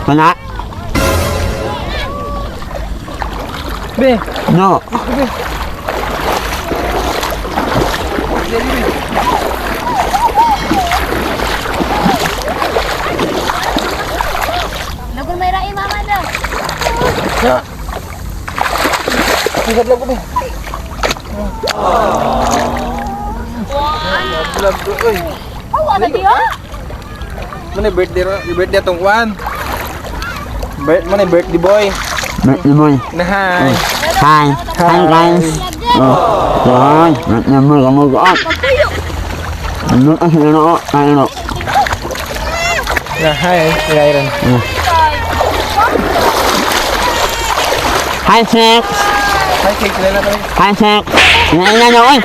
Wala. Be, No. Lagun may rai mama daw. Na. Isab lang ko, be. Love, love, oy. Oh, ano diya? Muna birthday ro, birthday atong kuan. Muna birthday boy. Birthday boy. Na hi. Hi. Hi guys. Oh. Hi. Birthday boy kamu ko. Ano ka sila no? Ano? Na hi, Iron. Hi Sex. Hi cake na na. Hi Sex. Ano na na oy?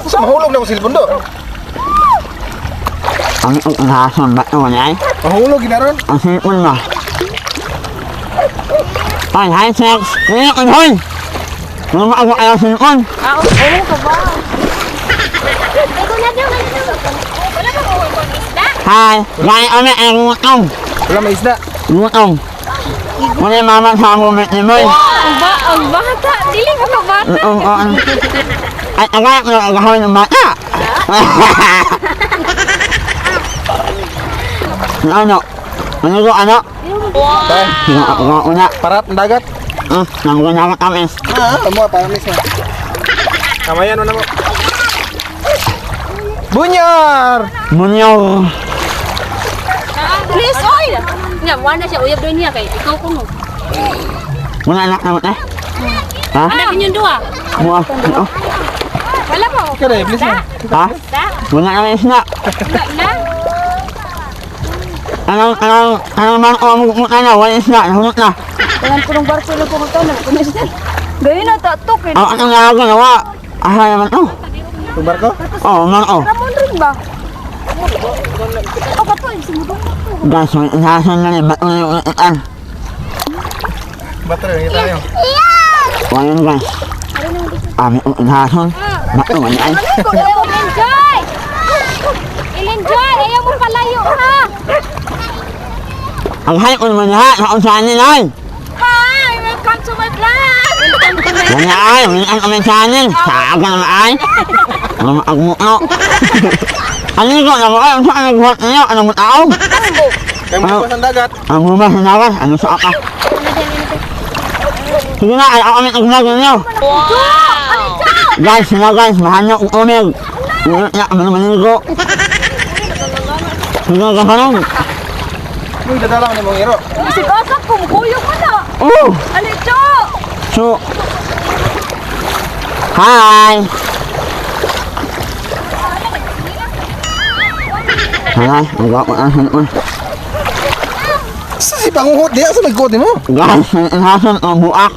Sa mahulog na ko cellphone do. Ang ang hason ba to ay? Mahulog ginaron. Ang sipon ba? Hi, hi Sex. Ano ka hoy? Ano ba ako ayaw sipon? Ah, ano ka ba? Ikaw na daw, ano daw? Wala ba kung isda? Hi. Gaya kami ay gutom. Wala may isda. Gutom. Muna mama sa ako birthday boy. Ang ba, ang bata. Dili ka ka bata. Oo, oo. Ay, agay ko lang agahon ng bata. Ano? Ano ko, ano? Tay, Ako una. parat ang dagat. Ah, nanguna ko tamis. Ah, amo para miss na. Kamayan mo na mo. Bunyar! Bunyo. Please, oy! Nga, wala siya. Uyab doon niya kay ikaw ko mo. Muna anak na mo eh. Ha? Anak ninyong duha. Mua. Ano? Wala pa. Ikaw na, please na. Ha? Muna na isna. Wala na. Anong, anong, anong man ko mo ano? Wala isna. Nahulot na. Tangan ko ng barko na pumunta na. Kumisda. Gayon na, tatok eh. Ang anong nagagawa? Aha naman oh. Itong barko? Oh, man oh. Ramon rin ba? O kato, eh, simudong ko to. Guys, may inasan na rin. Ba't ulit ulit Bato rin, tayo. Wala yun guys. Ah, may inasan. Ba't ulit ay? Enjoy! Enjoy! Ayaw mo palayo, ha? Ang hay ko naman lahat. Ako sa anin ay. Hi! Welcome to my vlog! Welcome to my Wala ay. Wala ang kami sa anin. Sa aga naman ay. Ano ang mukha? Ano ko? Ano ay? Ano sa nagbuhat niyo? Ano mo tao? Kaya mo ang dagat. Ang buma sa nawas. Ano sa aka? Sige na, ay ako kami nag-vlog ninyo. Guys, sila guys, mahal niyo kung umig. Wala na, ano manigo. Sige, kaharong. Yung dadala ko ni mong iro. Isig-asak ko, mukuyog mo na. Oh! Alicho! So, hi! Hi, ang gwapo ang sinun. Sa si panguhot diya sa nagkuot nimo. Guys, inasan ang buak.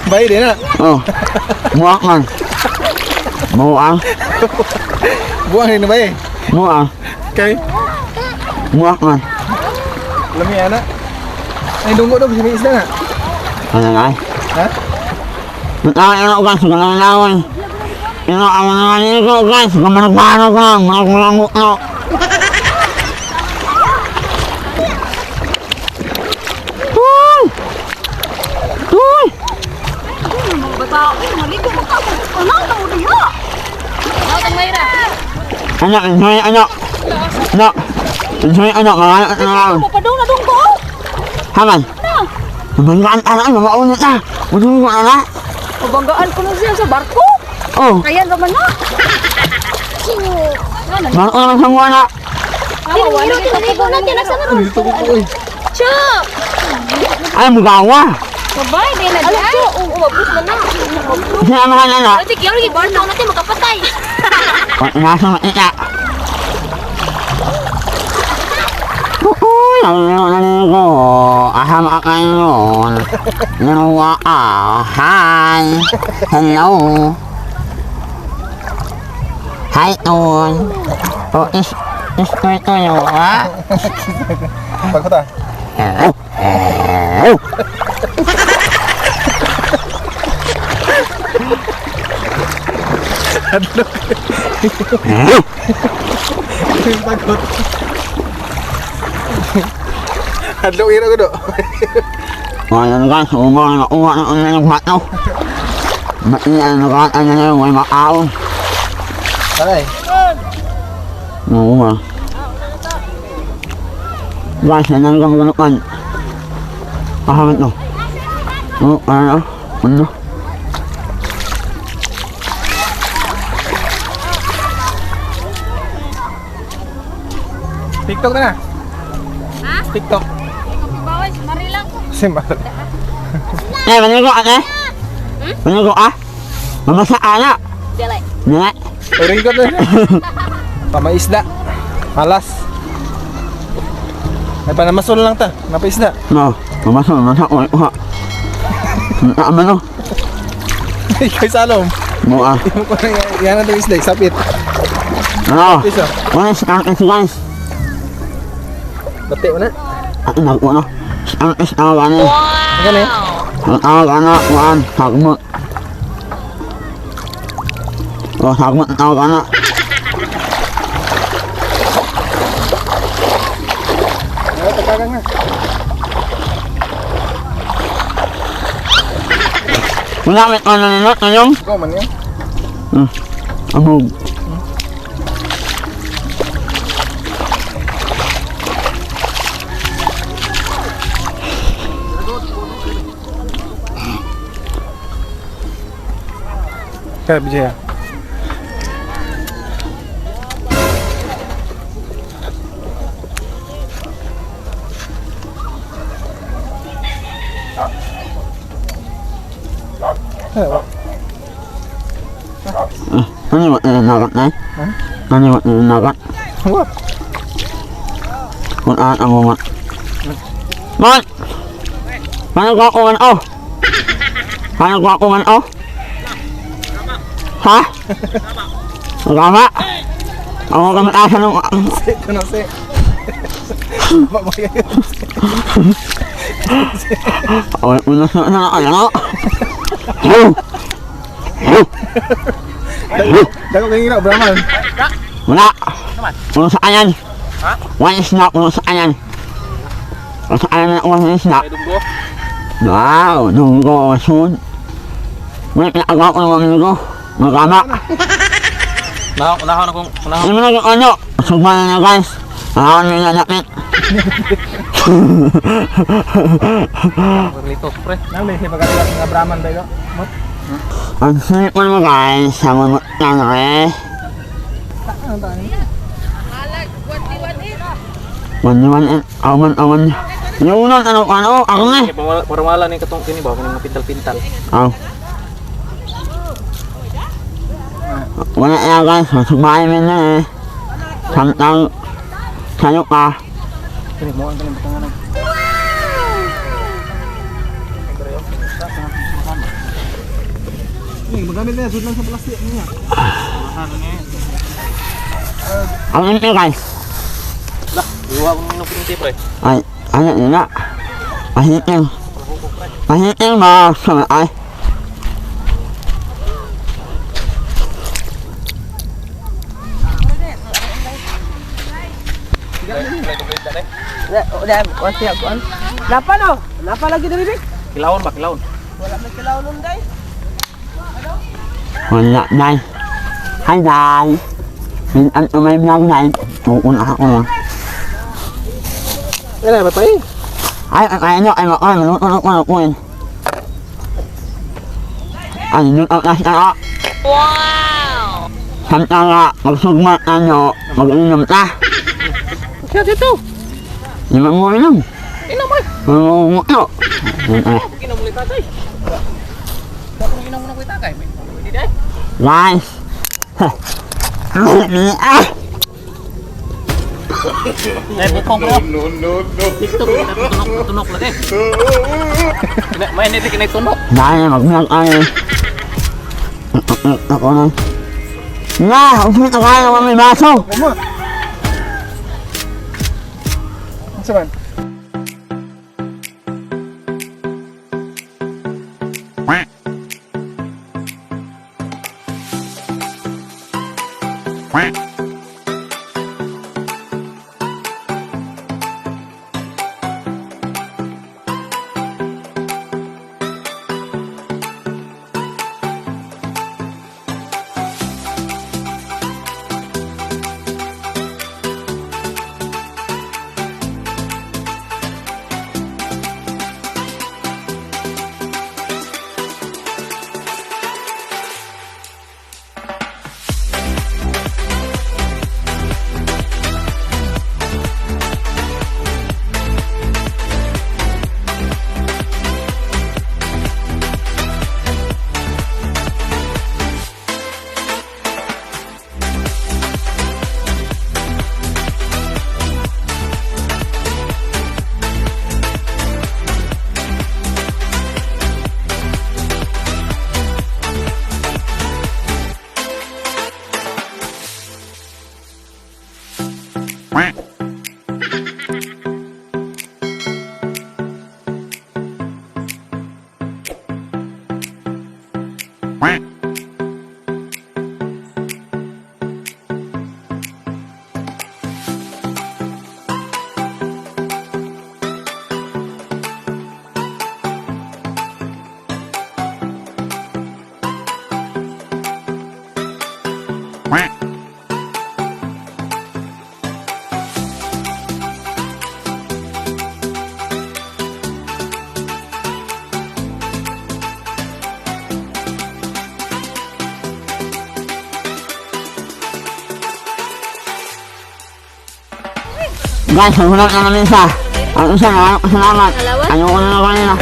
Bay din na. Oh, buak man. Buak, Buang din na bay. buak, Kay buak man. lami ana. Ay dunggo do may isda na. Ano na? Ha? Matawag na guys, ganun na ako. Ino, ang mga naligo guys, gumanagano ko, mga kulang ko. Uy! Uy! Mga bata, eh, maligo mo ka. Ano ang tao diha? Anak, enjoy anak. Anak, enjoy anak, mga anak na lang. Papadong na dong ko. Haman. Mabanggaan ka na, mabaunit na. Matulog ka na. Pabanggaan ko na siya sa barko. Oh, Kaya naman na. barko naman sa buwan na. Wala tinaligo natin. Nasa na Dito ko oy. Chu! Ay, mugawa. Babay, di na dyan. Alicho, oh, umabot na na. Sila mga anak. Ay, sige, yung barko natin, makapatay. Nasa makita. Uy, ang naligo. Aham kayo. Nawa ah. Hi. Hello. Hi, Ton. Oh, is ito yung ha? Pagkuta. Pagkot. Hadlok ira ko do. Wala na guys, umo na makuha na ulo ng bato. Maiyan na ka, ano na yung may makao. Taray. Oo ba? Guys, ano ang ganukan? Pahamit no. Oo, ano? Ano? TikTok na na. Ha? TikTok. Bawal, marilang. Si Mar. Eh, manigo ka eh? Manigo ka? Mamasa ka na. Dili. Dili. Ringkot na. Pamaisda. Malas. Ay panamasol lang ta. Napaisda. No, mamasa, mamasa ko. Kuha. Tama no. Ikaw salom. Mua. Imo ko na yan ang isda, sapit. Ano? Isa. Guys, ang is guys. Bati mo na. Ang nagko no. Ang is ang ano. Ano na? Ang tawag ano, kuan, sagmot. Oh, sagmot ang tawag ano. Ano pagkagang na. Wala may ano nila, tayong. Ikaw man yan. Amog. Kaya bijaya. Ano ba nagat na? Ano ba nagat? What? Kung aan ang mga. Mat! Paano ko ako man oh? Paano ko ako man oh? Ha? Tama? Ako kami asa nung... Ito na si. Ako na na na ano? Dako kay ngira Brahman. Wala! Wala sa kanan! Wala isna, wala sa kanan! Wala sa kanan, wala isna. Dunggo. Wow, dunggo, sun. May pinagawa ko ng amigo. Magama. Unahan na kung unahan. Ano mo ano? Sugma na na guys. Ako na nanakit. Lito, pre. Nang may pagkatilat nga Brahman ba ikaw? Ang sipon mo guys, sa mga ano eh. Malag, 1-1 One one awan awan. Yung unan ano ano ako na. Kaya parang wala ni katong kini ba kung pintal-pintal. Aw. Wala na guys, sugma na eh. Samtang sayo ka. Kini mo ang kini butangan. Ini magamit na sud lang sa plastic niya. Ang ini guys. Lah, duha kong minum pinti, pre. Ay, ano nila? Pahitin. Pahitin ba sa ay? Napa no? Napa lagi diri bi? Kilawon ba, kilawon? Wala may kilaw nun day. Wala, day. Hi, day. Minsan may vlog, day. Pupunta ako lang. Wala ba tayo? Ay, ay, ay, ano, ay, ay, maluto na ko na ko yun. Ay, luto na siya. Wow! Samtang magsugma ano, mag-inom ta. Kaya dito. Di ba mo inom? Inom ay. Mo mo. Ay, Inom ulit tatay. Ako inom mo na kuy tagay. Pwede day. guys. Ah! Eh, bukong bro. No, no, no. TikTok, tunok, tunok lagi. May hindi kinay tunok. Dahil mag-vlog ay. Ako na. Na, usap na kayo ng may baso. Mo. Unsa man? Quack. Guys, hulat na namin siya. Ang isa, maraming salamat. Ayoko na na kanina.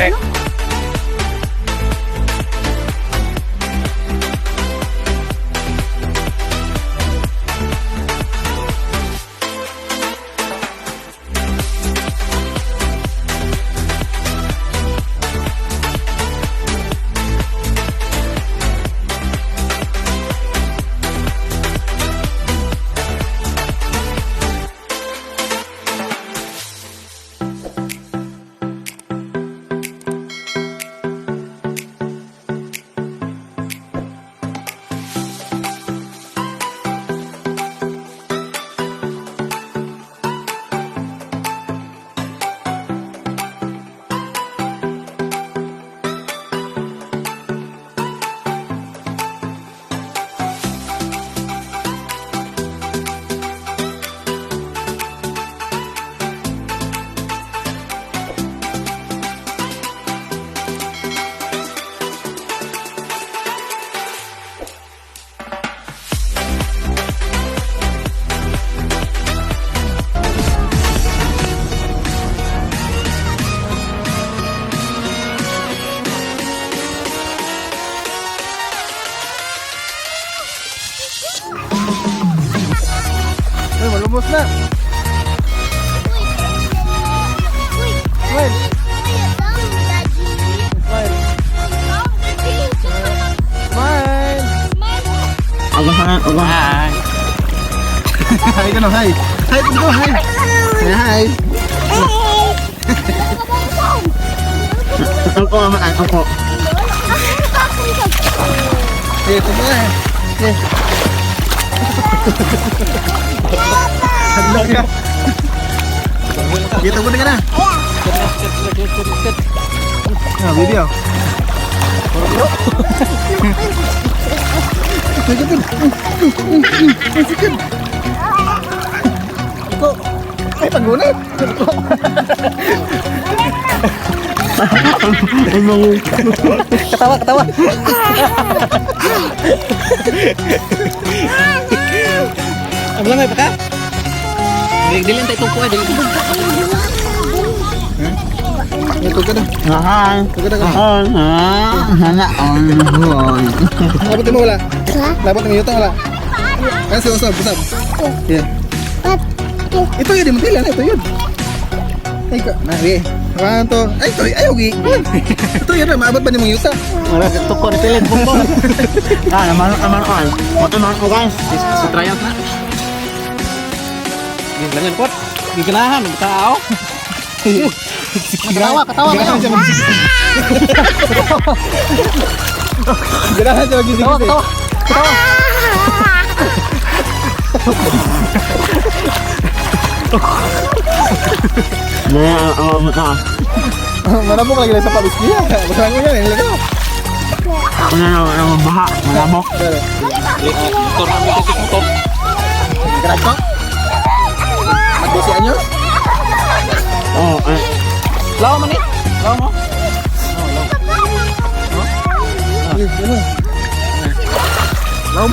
Ay, malumos na. Smile. Smile. Smile. Ako sa ako. Hi. Hi ka na, hi. Hi, punto, hi. Hi, hi. Ako naman, ako. Eh, ito na. Eh. Hadlok ka. Dito ko na ka na. Ah, video. Ito. Ay, pagunit. Katawa, katawa. Ang langay pa ka? Dili tayo itong kuha, dili. Ito ka na. Hi. Ito ka na. Hi. Sana all boy. Labot mo wala. Labot mo yuta wala. Ay, sa usab, usab. Yeah. Ito yun, di mo ito yun. Ay, ka, na, di. One, two, ay, ito, ay, okay. Ito yun, maabot ba ni mong yuta? Wala sa tuko ni Pilit bumbo. Ah, naman naman all. Ito naman ko guys. Si Triumph na. Gilangan kot. Giganahan tao. Katawa, katawa Ganahan siya magsisig. Ganahan siya magsisig. Katawa, katawa. Na ang mga. Manabok lagi lang sa pabiskiya. Basta mo yan, ilaga. Ako na naman baha. Malamok. Motor na motor motor. Grab ka? Mag-12 anyos? Oh, eh. Lawa man eh. Lawa mo. Yun, yun. Laom.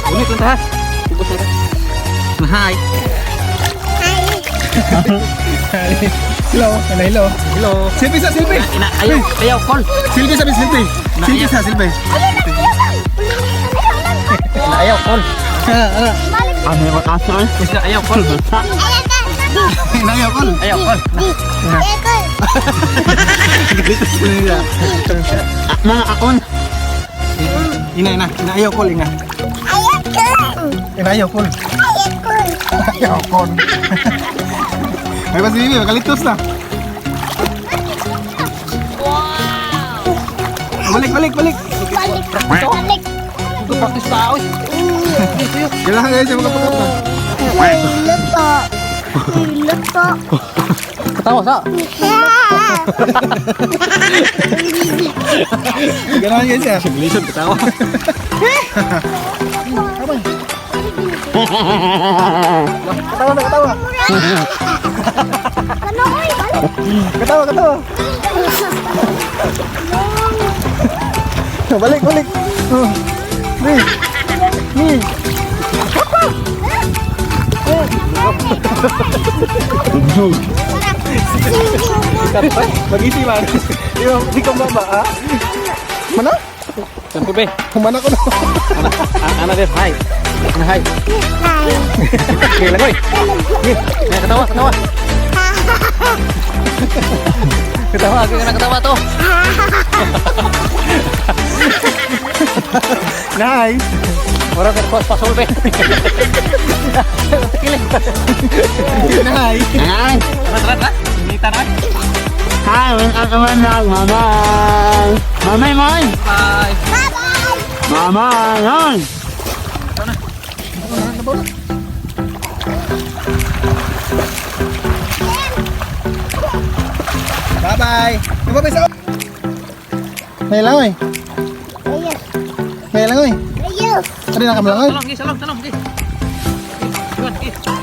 Unit lang ta. Ubos na. Hi. Hello, hello, hello. Hello. Silpi sa silpi. Ina ayaw, ayaw call. Silpi sa silpi. Silpi sa silpi. Ina ayaw call. Ah, ah. Ang hirap kaso eh. Ina ayaw call. Inayaw call. Ayaw call. Mga akon. Ina, ina, ina ayaw call, ina. Ina ayaw call. Ayaw call. Ay, ba si Bibi, makalitos na. Balik, balik, balik. Ito practice tao. Kailangan guys, yung mga pagkata. Katawa sa. Kailangan guys ya. Lisod katawa. Katawa na, katawa. Katawa, katawa. Balik, balik. Oh. Ni. Ni. Mag-easy man. Di ba, di ka baba, ha? Mana? Sampo be. Humana ko na. Ana be, hi. Ana hi. Hi. Okay lang oy. Okay, katawa, katawa. Katawa, ako na katawa to. Nice. Mura ka pas pasol be. Nice. Ay, Tara, tara, tara. Hinita na. hi, welcome to my vlog. Bye-bye. Bye-bye, Moy. Bye. Bye-bye. Hoy. Bye-bye. Bye-bye sa... May lang, oy. Ayos. May lang, oy. Ayos. Ano na kamlang, oy? Talong, gi, salong, talong, gi. Gi, gi.